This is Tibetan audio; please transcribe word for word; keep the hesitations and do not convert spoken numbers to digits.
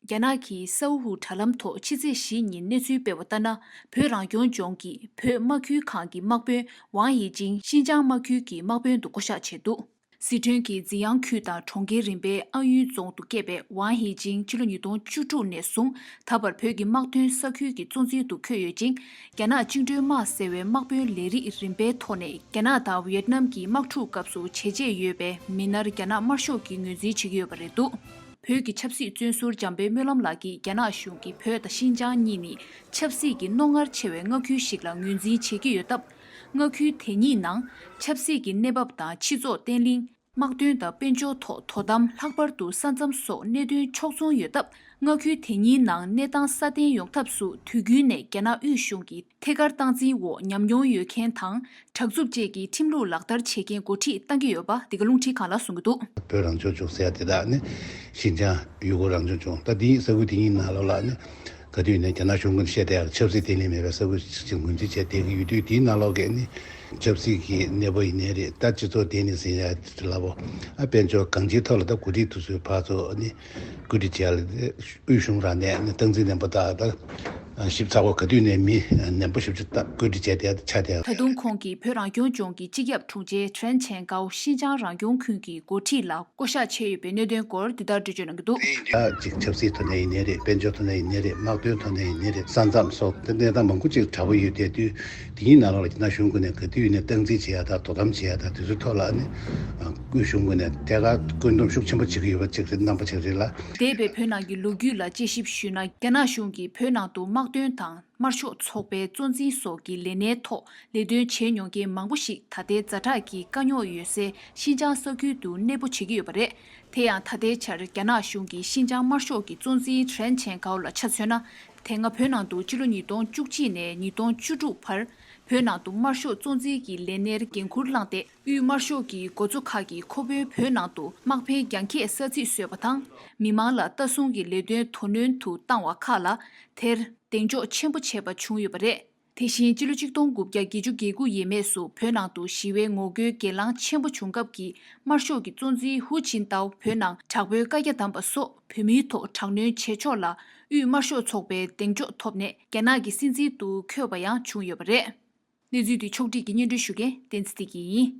རྒྱ་ནག་གི་སའུ་ཧུ་དྲ་ལམ་ཐོག་ཕྱི་ཚེས་བཞི་ཉིན་གནས་ཚུལ་སྤེལ་བ་ལྟར་ན། བོད་རང་སྐྱོང་ལྗོངས་ཀྱི་བོད་དམག་ཁུལ་ཁང་གི་དམག་དཔོན་ཝང་ཧི་ཅིང་ཤིན་ཅང་དམག་ཁུལ་གྱི་དམག་དཔོན་དུ་བསྐོ་གཞག་བྱས་འདུག། སི་ཁྲོན་གྱི་ཛི་ཡང་ཁུལ་དང་གྲོང་ཁྱེར་རིམ་པའི་ཨ་ཡུན་རྫོང་དུ་སྐྱེས་པའི་ཝང་ཧི་ཅིང་ཕྱི་ལོ་ཉིས་སྟོང་བཅུ་དྲུག་ནས་བཟུང་ད་བར་བོད་ཀྱི་དམག་དོན་ས་ཁུལ་གྱི་གཙོ་འཛིན་དུ་འཁོད་ཡོད་ཅིང་། རྒྱ་ནག་བཅིངས་འགྲོལ་དམག་ཟེར་བའི་དམག་དཔོན་ལས་རིགས་རིམ་པའི་ཐོག་ནས་རྒྱ་ནག་དང་ཝི་ཡེད་ནམ་གྱི་དམག་འཁྲུག་སྐབས་སུ་བྱས་རྗེས་ཡོད་པའི་མི་སྣར་རྒྱ་ནག་དམར་ཤོག་གིས་ངོས་འཛིན་བྱེད་ཀྱི་ཡོད་པ་རེད་འདུག། བོད་ཀྱི་ཆབ་སྲིད་བཙོན་ཟུར་འཇམ་དཔལ་སྨོན་ལམ་ལགས་ཀྱིས་རྒྱ་ནག་གཞུང་གིས་བོད་དང་ཤིན་ཅང་གཉིས་ནི་ཆབ་སྲིད་ཀྱི་རྣོ་ངར་ཆེ་བའི་མངའ་ཁུལ་ཞིག་ལ་ངོས་འཛིན་བྱེད་ཀྱི་ཡོད་སྟབས། མངའ་ཁུལ་དེ་གཉིས་ནང་ཆབ་སྲིད་ཀྱི་གནས་བབ་དང་སྤྱི་ཚོགས་བརྟན་ལྷིང་། དམག་དོན་དང་དཔལ་འབྱོར་ཐོག་དོ་དམ། ལྷག་པར་དུ་ས་མཚམས་སོགས་གནད་དོན་ཕྱོགས་མཚུངས་ཡོད་སྟབས། མངའ་ཁུལ་དེ་གཉིས་ནང་གནས་སྟངས་སྲ་བརྟན་ཡོང་ཐབས་སུ་དུས་རྒྱུན་ནས་རྒྱ་ནག་དབུས་གཞུང་གིས་ཐད་ཀར་སྟངས་འཛིན་འོག་ཉམས་མྱོང་ཡོད་མཁན་དང་། དྲག་རྩུབ་བཅས་ཀྱི་ཁྲིམས་ལུགས་ལག་བསྟར་བྱེད་མཁན་འགོ་ཁྲིད་བཏང་གི་ཡོད་པ་འདི་ག་རླུང་འཕྲིན་ཁང་ལ་གསུངས་ཀྱི་འདུག། བོད་རང་སྐྱོང་ལྗོངས་ཟེར་ཡ་དེ་དག་ནི་ཤིན་ཅང་ཡུ་གུར་རང་སྐྱོང་ལྗོངས། ད་དེའི་ས་ཁུལ་དེ་གཉིས་ནང་ལོགས་ལ་ནི་ག་དུས་ནས་རྒྱ་ནག་གཞུང་གིས་བཤད་བསྡད་ཡག་ཆབ་སྲིད་བརྟན་ལྷིང་མེད་པའི་ས་ཁུལ་ཞིག་ངོས་འཛིན་བྱས་བསྡད་ཀྱི་ཡོད་དུས། དེའི་ནང་ལོགས་ཀྱི་ནི་ཆབ་སྲིད་ཀྱི་གནས་བབ་ཡིན་ནའི་རེད། ད་སྤྱི་ཚོགས་བརྟན་ལྷིང་ཟེར་ཡ་དེ་ལ་བོ། ཨ་དཔལ་འབྱོར་གང་ཅིའི་ཐོག་ལ་ད་འགོ་ཁྲིད་དེ་ཚོའི་ཕར་ཚུར་ནི་བཀོད་སྒྲིག་བྱས་ལ། དབུས་གཞུང་རང་ནས་ནི་སྟངས་འཛིན་ནན་པོ་དང་། ད་ཞིབ་ཚགས་པོ་ག་དུས་ནས་མི་ནན་པོ་ཞིབ་ཆ་བཀོད་སྒྲིག་བྱས་ཏེ་ཆགས་བསྡད་ཡོད་པ་རེད། ད་དུང་ཁོང་གིས་བོད་རང་སྐྱོང་ལྗོངས་ཀྱི་སྤྱི་ཁྱབ་དྲུང་ཆེ་ཁྲེན་ཆན་ཀའོ་ཤིན་ཅང་རང་སྐྱོང་ཁུལ་གྱི་འགོ་ཁྲིད་ལ་བསྐོ་གཞག་བྱས་ཡོད་པའི་གནད་དོན་སྐོར་འདི་ལྟར་འགྲེལ་བརྗོད་གནང་གི་འདུག། ད་ཅིག་ཆབ་སྲིད་ཐོག་ནས་ཡིན་ནའི་རེད། དཔལ་འབྱོར་ཐོག་ནས་ཡིན་ནའི་རེད། དམག་དོན་ཐོག་ནས་ཡིན་ནའི་རེད། ས་མཚམས་སོགས་དེ་གནས་སྟངས་མང་པོ་ཅིག་དྲག་པོ་ཡོད་བསྡད་དུས། དེ་གཉིས་ནང་ལོགས་ལ་རྒྱ་ནག་གཞུང་ངོས་ནས་ག་དུས་ཡིན་ནའི་སྟངས་འཛིན་བྱེད་ཡ་དང་དོ་དམ་བྱེད་ཡ་དང་དེ་ཚོའི་ཐོག་ལ་ནི་དབུས་གཞུང་ངོས་ནས་ཐད་ཀར་བཀོད་འདོམས་ཤུགས་ཆེན་པོ་བྱེད་ཀྱི་ཡོད་པ་ཅིག་རེད། རྣམ་པ་ཅིག་རེད་ལ། འདས་པའི་བོད་ནང་གི་ལོ་རྒྱུས་ལ་དཔྱད་ཞིབ་ཞུས་ན། རྒྱ་ནག་གཞུང་གིས་བོད་ནང་དུ་དམག་དོན་དང་། དམར་ཤོག་ཚོགས་པའི་གཙོ་འཛིན་སོགས་ཀྱི་ལས་སྣེའི་ཐོག་ལས་དོན་བྱས་མྱོང་མཁན་མང་པོ་ཞིག་ད་ལྟའི་ཛ་དྲག་གི་དཀའ་རྙོག་ཡོད་སའི་ཤིན་ཅང་ས་ཁུལ་དུ་གནས་སྤོ་བྱེད་ཀྱི་ཡོད་པ་རེད། དེ་ཡང་ད་ལྟའི་ཆར་རྒྱ་ནག་གཞུང་གིས་ཤིན་ཅང་དམར་ཤོག་གི་གཙོ་འཛིན་ཁྲེན་ཆན་ཁའོ་ལ་ཆ་མཚོན་ན། དེ་སྔ་བོད་ནང་དུ་ཕྱི་ལོ་ཉིས་སྟོང་བཅུ་གཅིག་ནས་ཉིས་སྟོང་བཅུ་དྲུག་བར་བོད་ནང་དུ་དམར་ཤོག་གཙོ་འཛིན་གྱི་ལས་སྣེར་འགན་འཁུར་བླངས་ཏེ། དབུས་དམར་ཤོག་གི་འགོ་གཙོ་ཁག་གིས་ཁོ་བོའི་བོད་ནང་དུ་དམག་འཕེན་རྒྱང་ཁྱད་ས་ཚིགས་བཟོས་པ་དང་། མི་མང་ལ་ལྟ་སྲུང་གི་ལས་དོན་དོ་སྣང་དུ་བཏང་བ་ཁག་ལ་དེར་གདེང་འཇོག་ཆེན་པོ་བྱས་པ་བྱུང་ཡོད་པ་རེད། དེ་བཞིན་ཕྱི་ལོ་ཆིག་སྟོང་དགུ་བརྒྱ་བརྒྱད་ཅུ་གྱ་དགུ་ཡས་མས་སུ་བོད་ནང་དུ་ཞི་བའི་ངོ་རྒོལ་གྱེན་ལངས་ཆེན་པོ་བྱུང་སྐབས་ཀྱི་དམར་ཤོག་གི་གཙོ་འཛིན་ཧུ་ཅིན་ཏའོ་བོད་ནང་དྲག་པོའི་བཀའ་རྒྱ་བསྡམས་པ་སོགས་བོད་མིའི་ཐོག་དྲག་གནོན་བྱེད་ཕྱོགས་ལ་དབུས་དམར་ཤོག་ཚོགས་པའི་གདེང་འཇོག་ཐོབ་ནས་རྒྱ་ནག་གི་སྲིད་འཛིན་དུ་འཁོད་པ་ཡང་བྱུང་ཡོད་པ་རེད། གནས་ཚུལ་འདི་ཕྱོགས་སྒྲིག་གིས་སྙན་སྒྲོན་ཞུ་མཁན་བསྟན་འཛིན་བདེ་སྐྱིད་ཡིན།